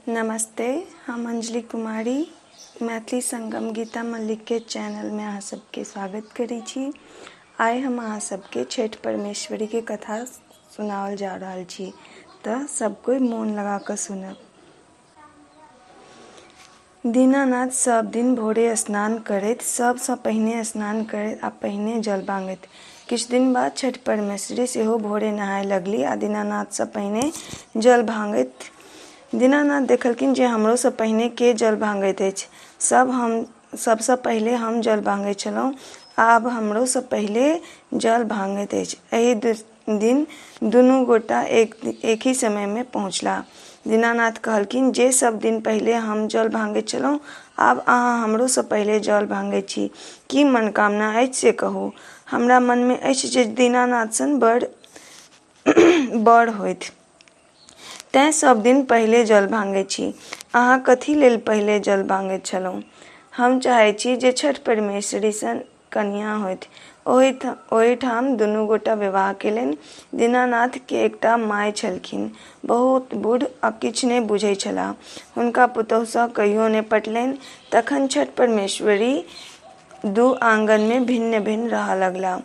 नमस्ते, हम अंजलि कुमारी मैथिली संगम गीता मल्लिकके चैनलमे अहाँ सबके स्वागत करै छी। आइ हम अहाँ सबके छठि परमेश्वरीके कथा सुनाओल जा रहल छी, तऽ सब कोइ मोन लगा कऽ सुनब। दीनानाथ सब दिन भोरे स्नान करैत, सबसँ पहिने स्नान करैत आ पहिने जल माँगैत। किछु दिन बाद छठि परमेश्वरी सेहो भोरे नहाय लगली आ दीनानाथसँ पहिने जल भाँगैत। दीनानाथ देखलखिन जे हमरोसँ पहिने के जल भाँगैत अछि। सब हम सबसँ पहिले हम जल भाँगैत छलहुँ, आब हमरोसँ पहिले जल भाँगैत अछि। एहि दिन दुनू गोटा एक ही समयमे पहुँचलाह। दीनानाथ कहलखिन जे सब दिन पहिले हम जल भाँगैत छलहुँ, आब अहाँ हमरोसँ पहिले जल भाँगैत छी। की मनोकामना अछि से कहू। हमरा मनमे अछि जे दीनानाथ सन बड़ होथि, तेँ सब दिन पहिले जल भाँगैत छी। अहाँ कथी लेल पहिले जल भाँगैत छलहुँ? हम चाहैत छी जे छठि परमेश्वरी सन कनियाँ होथि। ओहिठाम दुनू गोटा विवाह केलनि। दीनानाथके एकटा माय छलखिन, बहुत बूढ़ आ किछु नहि बुझैत छलाह। हुनका पुतहुसँ कहियो नहि पटलनि। तखन छठि परमेश्वरी दू आँगनमे भिन्न-भिन्न रहऽ लगलाह।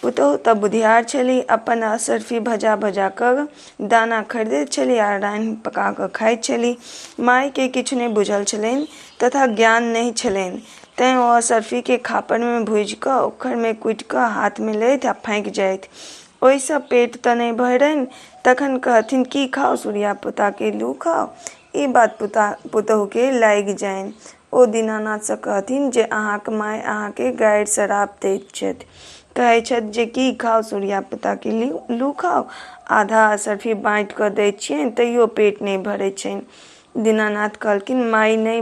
पुतहु तऽ बुधियार छलीह, अपन असर्फी भजा-भजा कऽ दाना खरीदैत छलीह आ रान्हि पका कऽ खाइत छलीह। मायके किछु नहि बुझल छलनि तथा ज्ञान नहि छलनि, तेँ ओ असर्फीके खापड़िमे भूजि कऽ उक्खड़िमे कुटि कऽ हाथमे लैत आ फाँकि जाथि। ओहिसँ पेट तऽ नहि भरनि। तखन कहथिन, की खाउ सुरिया-पोताके लू खाउ। ई बात पुतहुके लागि जानि। ओ दीनानाथसँ कहथिन जे अहाँक माय अहाँके गारि सराप दैत छथि। कहैत छथि जे की खाउ सुरिया-पोताके लू खाउ। आधा असर्फी बाँटि कऽ दैत छियनि तैयो पेट नहि भरैत छनि। दीनानाथ कहलखिन, माय नहि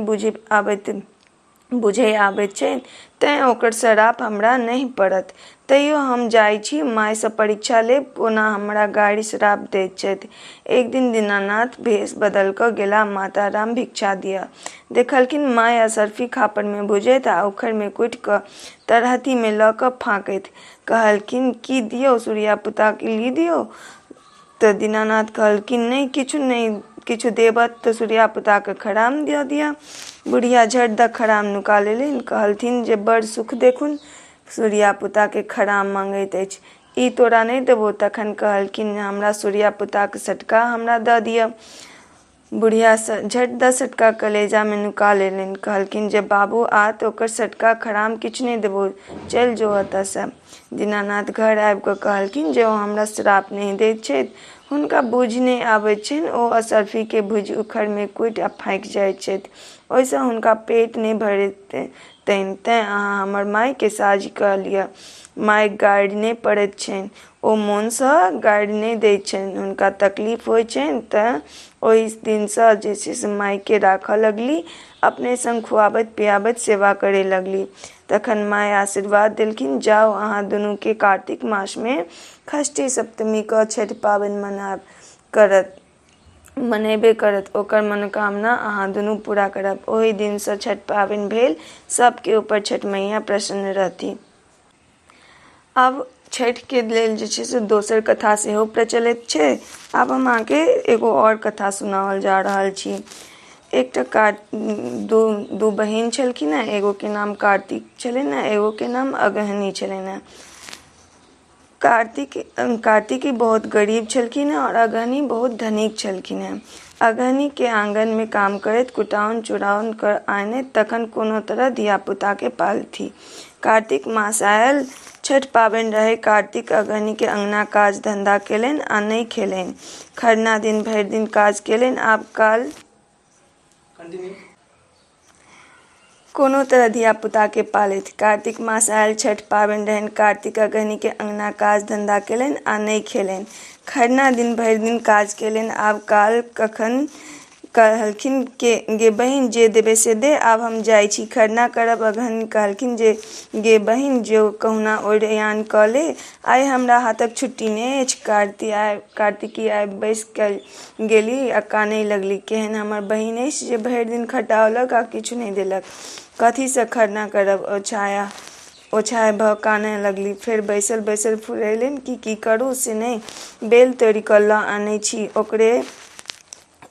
बुझय आबैत छनि तेँ ओकर सराप हमरा नहि पड़त। तैयो हम जाइ छी मायसँ परीक्षा लेब कोना हमरा गारि सराप दैत छथि। एक दिन दीनानाथ भेष बदलि कऽ गेलाह माताराम भिक्षा दिअ। देखलखिन माय असर्फी खापड़िमे भुजैत आ उक्खड़िमे कुटि कऽ तरहत्थीमे लऽ कऽ फाँकैत। कहलखिन, की दियौ सुरिया-पुताके ली दियौ? तऽ दीनानाथ कहलखिन, नहि किछु नहि किछु देबह तऽ सुरिया-पुताके खराम दऽ दिअ। बुढ़िया झट दऽ खराम नुका लेलनि। कहलथिन जे बड़ सुख देखुन, सुरिया-पुताके खराम माँगैत अछि। ई तोरा नहि देबौ। तखन कहलखिन, हमरा सुरिया-पुताक सटका हमरा दऽ दिअ। बुढ़िया झट दऽ सटका कलेजामे नुका लेलनि। कहलखिन जे बाबू आत ओकर सटका खराम किछु नहि देबौ, चलि जो एतऽसँ। दीनानाथ घर आबि कऽ कहलखिन जे ओ हमरा श्राप नहि दैत छथि। हुनका बूझि नहि आबैत छनि। ओ असर्फीके भूजि उक्खड़िमे कुटि आ फाँकि जाइत छथि। ओहिसँ हुनका पेट नहि भरतनि, तेँ अहाँ हमर मायके साझी कऽ लिअ। मायक गारि नहि पड़ैत छनि। ओ मोनसँ गारि नहि दैत छनि। हुनका तकलीफ होइत छनि, तेँ ओहि दिनसँ जे छै से मायके राखऽ लगली। अपने संग खुआबैत पियाबैत सेवा करय लगली। तखन माय आशीर्वाद देलखिन, जाउ अहाँ दुनूके कार्तिक मासमे षष्ठी सप्तमी कऽ छठि पाबनि मनायब करत मनेबे करत। ओकर मनोकामना अहाँ दुनू पूरा करब। ओहि दिनसँ छठि पाबनि भेल। सबके ऊपर छठि मैया प्रसन्न रहती। आब छठिके लेल जे छै से दोसर कथा सेहो प्रचलित छै। आब हम अहाँके एगो आओर कथा सुनाओल जा रहल छी। एकटा दू बहिन छलखिन हेँ। एगोके नाम कार्तिक छलनि हेँ, एगोके नाम अगहनी छलनि हेँ। कार्तिकी बहुत गरीब छलखिन हेँ आओर अगहनी बहुत धनिक छलखिन हेँ। अगहनीके आँगनमे काम करैत कुटाउन चुराउन कऽ आनैत, तखन कोनो तरह धिया-पुताके पालथि। कार्तिक मास आयल, छठि पाबनि रहै। कार्तिक अगहनीके अँगना काज धन्धा केलनि आ नहि खेलनि। खरना दिन भरि दिन काज केलनि। आब काल कोनो तरह धिया-पुताके पालथि। कार्तिक मास आयल, छठि पाबनि रहनि। कार्तिक अगहनीके अँगना काज धन्धा केलनि आ नहि खेलनि। खरना दिन भरि दिन काज केलनि। आब काल कखन कहलखिन, गे बहिन, जे देबे से दे, आब हम जाइ छी खरना करब। अगहनी कहलखिन जे गे बहिन, जो कहुना ओरियान कऽ ले, आइ हमरा हाथक छुट्टी नहि अछि। कार्तिकी आबि बैसि गेली आ कानय लगली, केहन हमर बहिन अछि जे भरि दिन खटाओलक आ किछु नहि देलक। कथीसँ खरना करब? ओछाय भऽ कानय लगली। फेर बैसल-बैसल फुरेलनि कि की करू से नहि। बेल तोड़ि कऽ लऽ आनै छी, ओकरे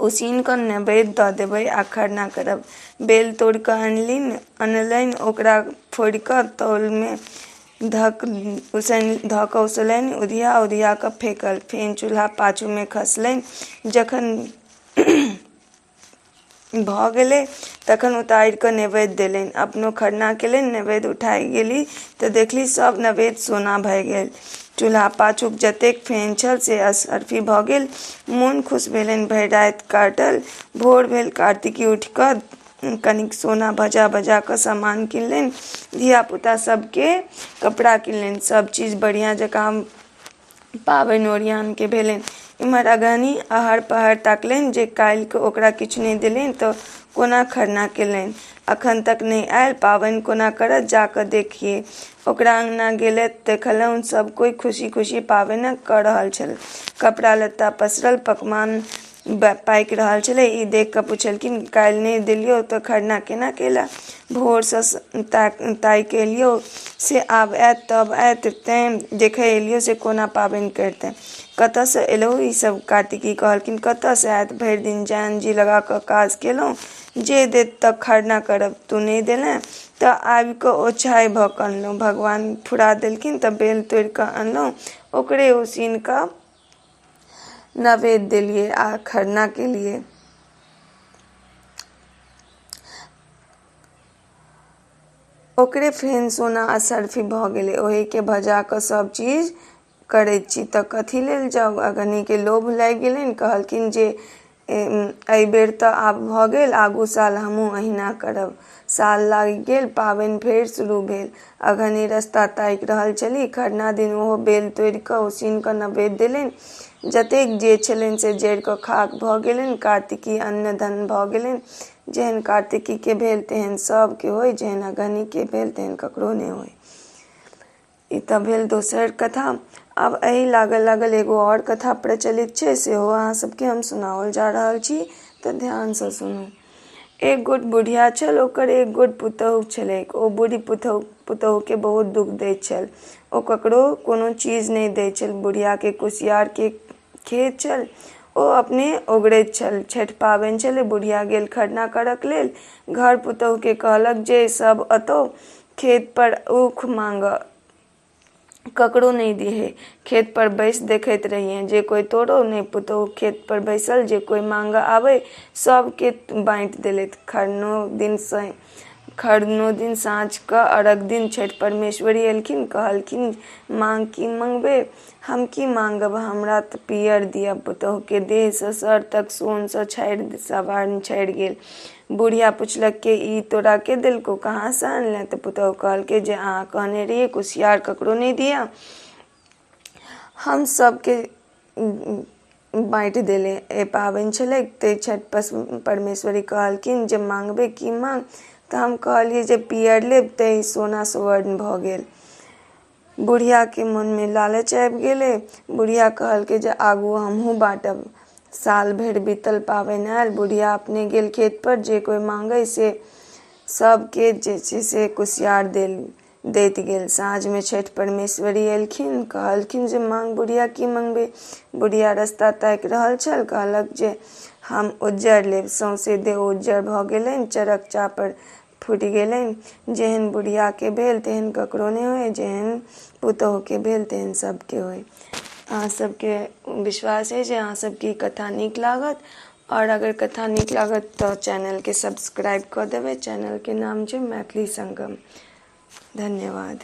उसीन कऽ नैवेद्य दऽ देबै आ खरना करब। बेल तोड़ि कऽ अनलनि, ओकरा फोड़ि कऽ तौलमे धऽ कऽ उसलनि, उधिया उधिया कऽ फेकल। फेन चूल्हा पाछूमे खसलनि। जखन भऽ गेलै तखन उतारि कऽ नैवेद्य देलनि। अपनो खरना केलनि। नैवेद्य उठाय गेली तऽ देखली सभ नैवेद्य सोना भए गेल। चूल्हा पाछूक जतेक फेन छल से असर्फी भऽ गेल। मोन खुश भेलनि। भरि राति काटल। भोर भेल। कार्तिकी उठि कऽ कनिक सोना भजा भजा कऽ सामान किनलनि। धियापुता सबके कपड़ा किनलनि। सब चीज बढ़िआँ जकाँ पाबनि ओरियानके भेलनि। इम्हर अगहनी अहर पहर ताकलनि जे काल्हिके ओकरा किछु नहि देलनि तऽ कोना खरना केलनि। अखन तक नहि आयल, पाबनि कोना करत, जा कऽ देखियै। ओकरा अङ्गना गेलै, देखलहुँ सब कोइ खुशी खुशी पाबनि कऽ रहल छल। कपड़ा लत्ता पसरल, पकवान पाकि रहल छलै। ई देख कऽ पुछलखिन, काल्हि नहि देलियौ तऽ खरना केना केला? भोरसँ ताकि एलियौ से आब आयत तब आयत, तैँ देखै एलियौ से कोना पाबनि करितै। कतऽसँ एलहुँ ई सब? कार्तिकी कहलखिन, कतऽसँ आयत? भरि दिन जान जी लगा कऽ काज केलहुँ, जे देत तऽ खरना करब, तू नहि देलें तऽ आबि कऽ ओछाइ भऽ कऽ अनलहुँ। भगवान फुरा देलखिन तऽ बेल तोड़ि कऽ अनलहुँ, ओकरे उसीन कऽ नैवेद्य देलियै आ खरना केलियै। ओकरे फेन सोना असर्फी भऽ गेलै। ओहिके भजा कऽ सब चीज करैत छी तऽ कथी लेल जाउ? अगहनीके लोभ लागि गेलनि। कहलखिन जे एहिबेर तऽ आब भऽ गेल, आगू साल हमहूँ अहिना करब। साल लागि गेल, पाबनि फेर शुरू भेल। अगहनी रस्ता ताकि रहल छली। खरना दिन ओहो बेल तोड़ि कऽ उसीन कऽ नैवेद्य देलनि। जतेक जे छलनि से जरि कऽ खाक भऽ गेलनि। कार्तिकी अन्न धन भऽ गेलनि। जेहन कार्तिकीके भेल तेहन सबके होइ, जेहन अगहनीके भेल तेहन ककरो नहि होइ। ई तऽ भेल दोसर कथा। आब एहि लागल लागल एगो आओर कथा प्रचलित छै, सेहो अहाँ सबके हम सुनाओल जा रहल छी, तऽ ध्यानसँ सुनू। एक गोट बुढ़िया छल, ओकर एक गोट पुतहु छलैक। ओ बूढ़ी पुतहुके बहुत दुख दैत छल। ओ ककरो कोनो चीज नहि दैत छल। बुढ़ियाके कुसियारके खेत छल, ओ अपने ओगरैत छल। छठि पाबनि छलै, बुढ़िया गेल खरना करक लेल। घर पुतहुके कहलक जे सब अतौ खेत पर ऊख मांगऽ, ककरो नहि दिहे। खेत पर बैस देखैत रहिए, जे कोइ तोड़ो नहि। पुतहु खेत पर बैसल, जे कोइ मांगऽ आबै सबके बाँटि देलथि। खरनो दिन साँझ कऽ अर्घ दिन छठि परमेश्वरी एलखिन। कहलखिन, मांग की मंगबे? हम की मांगब? हमरा तऽ पियर दिअ। पुतहुके देहसँ सर तक सोनसँ सवार छाड़ि गेल। बुढ़िया पुछलक के ई तोरा के देलकौ, कहाँसँ अनलें? तऽ पुतहु कहलकै जे अहाँ कहने रहियै कुसियार ककरो नहि दिअ, हम सबके बाँटि देले। ए पाबनि छलै ते छठि परमेश्वरी कहलखिन जे मांगबे की मांग? तऽ हम कहलियै जे पियर लेब, तैँ सोना सुवर्ण भऽ गेल। बुढ़ियाके मोनमे लालच आबि गेलै। बुढ़िया कहलकै जे आगू हमहूँ बाँटब। साल भरि बीतल, पाबनि आयल। बुढ़िया अपने गेल खेत पर, जे कोइ मांगै से सबके जे छै से कुसियार दैत गेल। साँझमे छठि परमेश्वरी एलखिन। कहलखिन जे मांग बुढ़िया की मंगबे? बुढ़िया रस्ता ताकि रहल छल। कहलक जे हम उज्जर लेब। सौंसे देह उज्जर भऽ गेलनि, चरक चापर फूटि गेलनि। जेहन बुढ़ियाके भेल तेहन ककरो नहि होइ, जेहन पुतहुके भेल तेहन सबके होइ। अहाँ सबके विश्वास अइ जे अहाँ सबके ई कथा नीक लागत, आओर अगर कथा नीक लागत तऽ चैनलके सब्सक्राइब कऽ देबै। चैनलके नाम छै मैथिली संगम। धन्यवाद।